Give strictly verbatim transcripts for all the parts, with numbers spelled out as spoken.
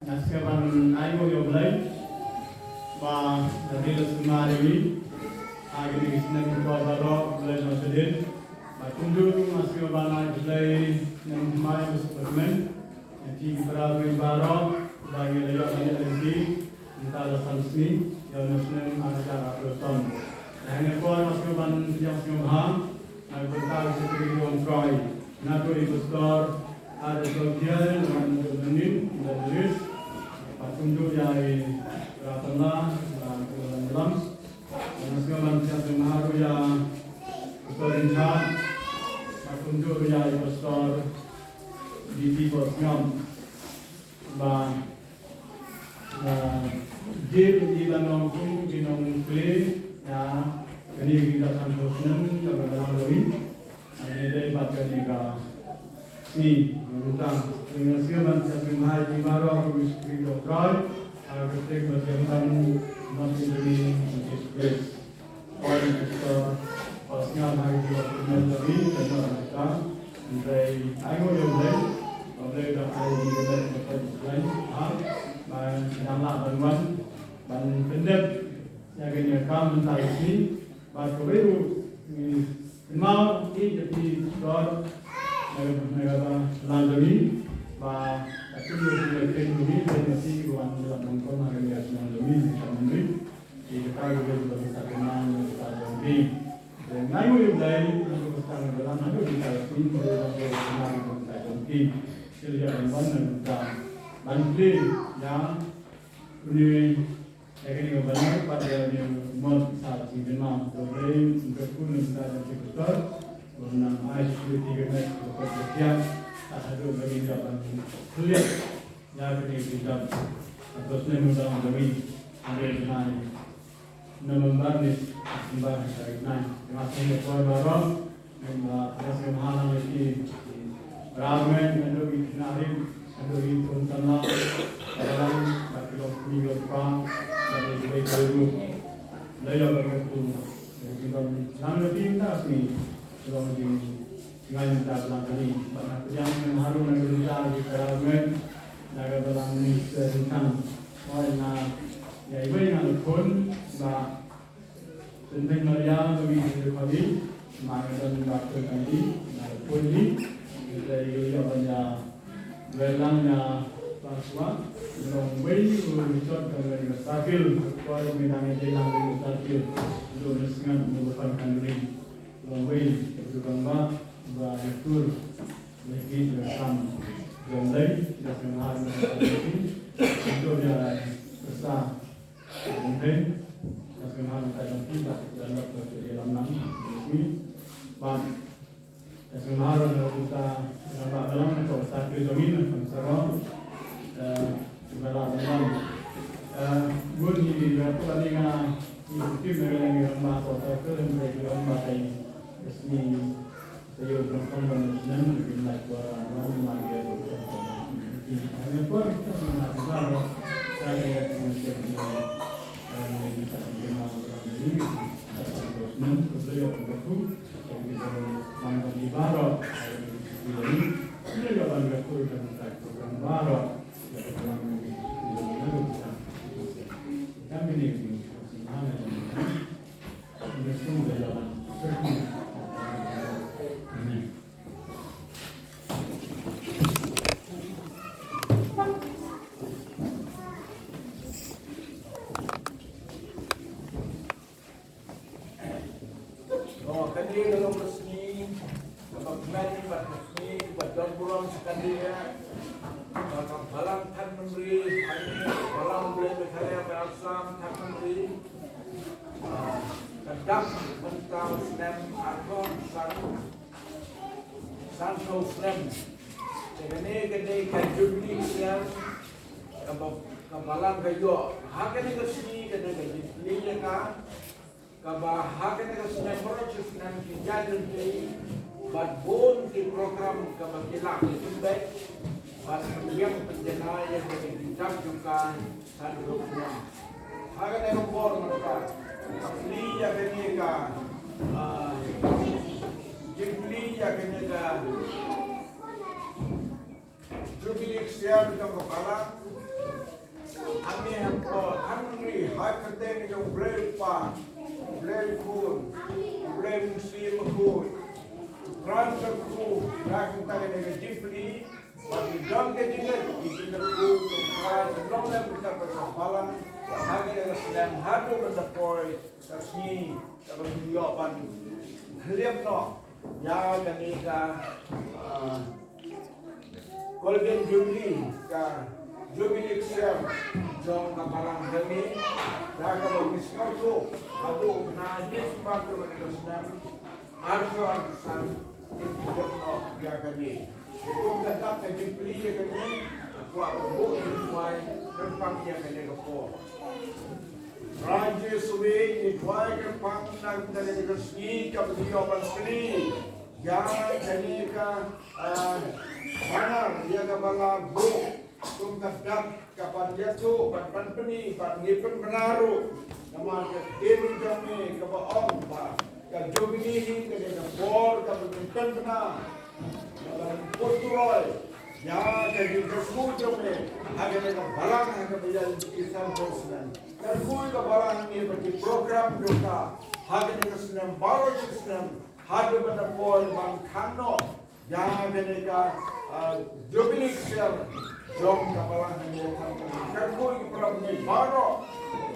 Nga sngewbha ban ai nguh ïa U Blei ba la dei la sumar ïa ngi ha kine ki snem ki por baroh, U Blei u la shadien. Bad kumjuh ruh nga sngewbha ban ai U Blei snem thymmai ba suk ba kmen ïa phi ki para bangeit baroh ba ngi la ïoh ban ïaid lynti mynta la san sngi ïa une u snem ar hajar arphew san. Hangne por nga sngewbha ban pdiang sngewbha na ka bynta ka Secretary jong U Trai, naduh i Pastor Ardesol Thiaw, naduh Benin, naduh Lis, bad kumjuh ïa i Ratana, bad kumjuh ïa i Lam. Nga sngewbha ban pdiang sngewbha ruh ïa Pastor Richard, bad kumjuh ruh ïa i Pastor D P Bosngam. Ba, ba, jingïalang kum ki nongplie ïa kane ka jingïalang kaba la long. Ane dei bad kane ka sngi, mynta nga sngewbha ban sa pynhai ki baroh ruh ki spri dok roi, ha ka trek ba jam ban mot in the name of Jesus Christ. Oi, Pastor, pas ngan hai ki wa kumel da ri, ka nor ka, ndai ai ngo yong dai, ba dai da ai di ka dai ka dai, ha, ba nang la ban wan, ban pyndep ïa kane ka kam mynta ka sngi, bad kawei ruh ngi kynmaw ïa phi Pastor na ka, na ka ba la jong ngi, ba ka sngi ruh ngi la kren jong ngi, kren ïa phi ba wan ïa la nongkon ha kane ka shnong jong ngi, ka Mynri. Ïa kata ka ruh ba ngi sa kynmaw na ka bynta jong phi. Te nga ïoh ïa U Blei na ka bynta ka balang haduh mynta ka sngi, U Blei ba ngi la kynmaw na ka bynta jong phi. Shisha ban wan na ka bynta ban plie ïa une Ïa kane ka balang pat ïa une u mon sa jingkynmaw. To Blei un kyrkhu na ka bynta jong ki pastor. Ba un nang ai security ka met ka kot ka kiang. Tad haduh ba ngin ïa ban khlieh ïa kane ka jingdap. Hato snem u dang ba ngin. Hynrei bnai November ne December ha tarik nine. Terima kasih kepada baroh. Nga sngewbha lang ïa ki para bangeit, naduh ki khynnah rit, naduh ki khun samla, ka balang, bad ki long kmie ki long kpa, bad ki Blei ki ruh. Lei ïa bad ka tu, ki long lang ïa ki mynta sngi, ki long ki ngai mynta balang kane. Bad nga pdiang sngewbha ruh na ka bynta ki para bangeit, na ka balang Minister Ringkang. Hooid nga, ïa iwei nga la khun, ba Tyntheiñ Maria ba ngi ïa khot ïa, ma nga don ba khun kane, nga khun ïa, kita ïa ïa ban ïa, ïa lang ïa, ba swa, long wei u Richard ka ngi ïa sakil, ko ïa ngi dang ïa lang ïa sakil, lo ne sngan mo ba pan kan ring, long wei, u bang ba, ba ïa tur, ïa ki ïa sam, long dei, ïa sngan ha, ïa sa, Bad, eh, sngewbha ruh na ka bynta rangbah balang na ka bynta ki jong ngi na ka bynta Saro. Eh, sngewbha ruh na, eh, bun hi, eh, ka bynta nga, ngi kit na ka rangbah ka bynta ki rangbah ka sngi. Taïew ba nyngkong ba nyngkong snem, ngi lait kwah ra, ra, ma ngi ïa, Amen. Oh, kane ka long ka sngi kaba kmen bad ka sngi kaba don burom shakandie. Ba ka Balang Thadmynri, balang Blei Meghalaya bad Assam Thadmynri, ah, ka dap mynta u snem arphew san, sanphew snem. Te kane ka dei ka Jubilee Year kaba, ka balang ka ïoh. Ha kane ka sngi ka dei ka Jubilee ïa ka, kaba ha kane ka snem baroh shi snem ki jia jingpynlong bad bun ki program kaba ki lah ki pynbeit bad pynbiang pynjanai ïa ka jingdap jong ka. Hynrei ha kane ka por mynta ka plie ïa kane ka, ah, jingplie ïa kane ka Jubilee Year jong ka balang. Blei Khun, Blei Mynsiem Bakhuid. Trai Kynrad, da kumta ka dei ka jingplie, ba ngi don ka jingngeit, ngi jingkyrkhu, Trai, ban long lem ka balang, ha kane ka snem, haduh ban da poi ka sngi kaba ngin ïoh ban khlieh noh ïa kane ka, ah, Golden Jubilee, ka Jubilee Ksiar jong ka balang hangne, da kaba ngi sngewthuh, haduh na Disember ka snem arphew arphew san, ngin ïoh noh ïa kane. Kum ka dak ka Jubilee ïa kane, ka kwah ba buh ïa kane, kyrpang ïa kane ka por. Trai Jisu, ngi duwai kyrpang na ka bynta kane ka sngi kaba ngi ïoh ban plie ïa kane ka, ah, banner ïa kaba la buh kum ka dak kaban ïathuh, ban, ban pyni, ban ngi pynbna ruh. Namar ka ktien jong me kaba ong ba ka Jubilee hi ka dei ka por kaba ngi pynbna, kaba ngi pynturoi ïa ka jingkyrkhu jong me ha kane ka balang, ha kaba ïaid ki san phew snem. Kyrkhu ïa ka balang hangne bad ki program jong ka ha kane ka snem baroh shi snem, haduh ban da poi ban khang noh ïa kane ka, ah, Jubilee Ksiar jong ka balang hangne. Kyrkhu ïa ki para bangeit baroh,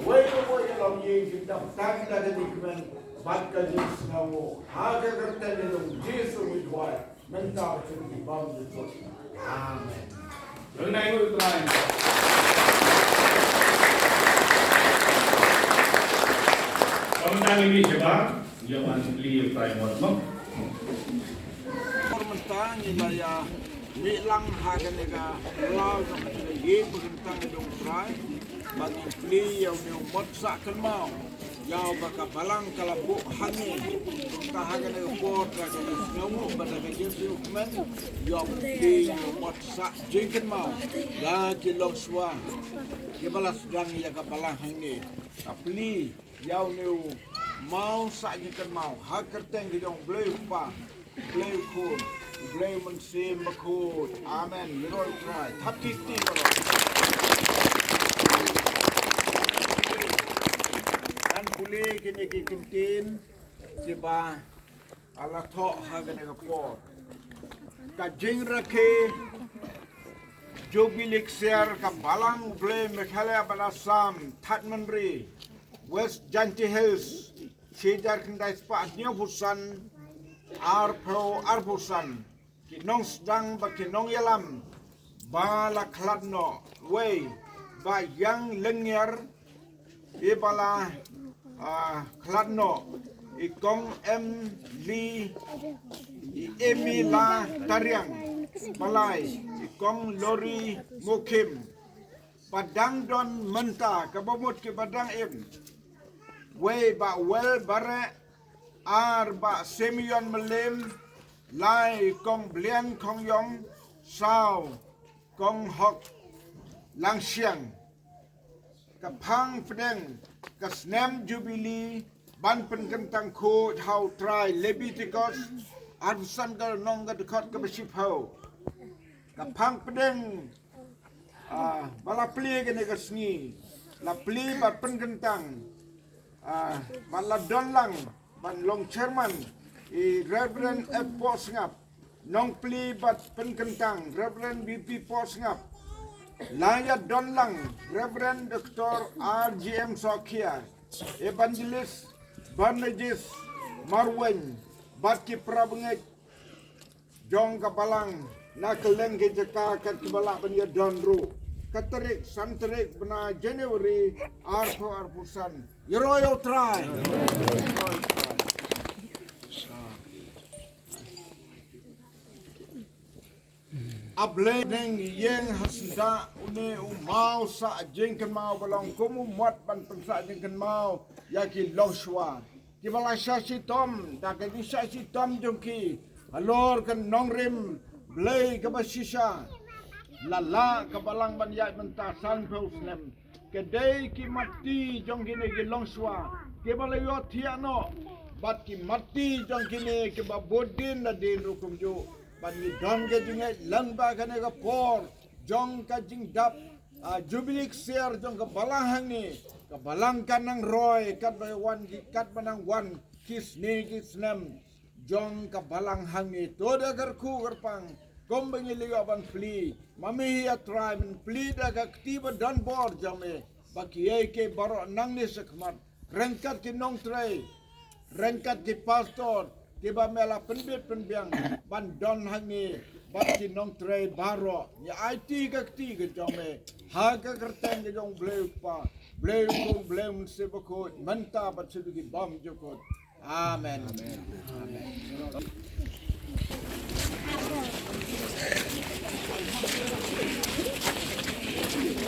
uwei pa uwei ka longïing, ki dap tang da ka jingkmen bad ka jingsngewnguh. Ha ka kyrteng jong u Jisu ngi duwai. Mynta ba shu ki bam jingkut. Amen. Ryngnai ngut Trai. Kum nang ïa ngi shabar, ïa ban plie ïa u Trai mot mo. Por mynta ngi la ïa mih lang ha kane ka law jong kane ka ïing ba kyntang jong u Trai. Ba ngin plie ïa une u mot sah kynmaw ïa uba ka balang ka la buh hangne. Kumta ha kane ka por, da ka jingsngewnguh bad da ka jingkyrkhu, ïoh plie ïa u mot sah jingkynmaw ïa ki longshuwa kiba la sdang ïa ka balang hangne. Ka plie ïa une u maw sah jingkynmaw ha ka kyrteng ka jong u Blei u Kpa, Blei u Khun, Blei u Mynsiem Bakhuid. Amen. Ïaroh ïa u Trai. Thap kti kti baroh. Ngan pule kine ki kyntien kiba la thoh ha kane ka por. Ka jingrakhe Jubilee Ksiar ka Balang Blei Meghalaya bad Assam, Thadmynri, West Jaintia Hills, shi hajar khyndai spah hynñiewphew san, arphew, arphew san. Ki nongsdang bad ki nongïalam ba la khlad noh, wei, Bah Yang Lyngngiar, i ba la, ah, khlad noh, i Kong M Lee, i Emi La Tariang, ba lai, i Kong Lori Mukhim, ba dang don mynta, kaba mut kiba dang im. Wei, Bah Well Bareh, ar, Bah Simeon Mylliem, lai, Kong Blian Khongïong, saw, Kong Hok Langshiang. Ka phang pdeng ka snem Jubilee ban pynkyntang khuid ha u trai Lebitikos arphew san, ka lynnong ka dkhot kaba shiphew. Ka phang pdeng, ah, ba la plie kane ka sngi, la plie bad pynkyntang, ah, bad la don lang ban long chairman i Reverend F Pohsngap, nongplie bad pynkyntang Reverend B P Pohsngap, la ïa don lang Reverend Doctor R G M Sohkhia, Evangelist Barnabas Marwein, bad ki para bangeit jong ka balang na kylleng ki jaka kat kiba lah ban ïa don ruh. Ka tarik, san tarik bnai January, arphew arphew san. Ïaroh ïa u Trai. A Blei, neng ïeng ha syndah une u maw sah jingkynmaw ba long kum u mot ban pynsah jingkynmaw ïa ki longshuwa kiba la shah shitom da ka jingshah shitom jong ki halor ka nongrim Blei kaba shisha. La lah ka balang ban ïaid mynta sanphew snem. Ka dei ki matti jong kine ki longshuwa kiba la ïohthiah noh bad ki matti jong kine kiba bud dien la dien ruh kumjuh. Bad ngi don ka jingngeit lyngba kane ka por jong ka jingdap A Jubilee ksiar jong ka balang hangne, ka balang kan nang roi, katba wan ki, katba nang wan ki sne ki snem jong ka balang hangne. To da kyrkhu kyrpang, kumba ngi la ïoh ban plie, ma me hi A Trai, men plie da ka kti ba don bor jong me, ba kiei kiei baroh nangne shakhmat, ryngkat ki nongtrei, ryngkat ki pastor, kiba me la pynbit pynbiang ban don hangne bad ki nongtrei baroh. Ngi aiti ka kti ka jong me ha ka kyrteng ka jong U Blei U Kpa, Blei U Khun, Blei U Mynsiem Bakhuid, mynta bad shaduh ki bymjukut. Amen. Amen.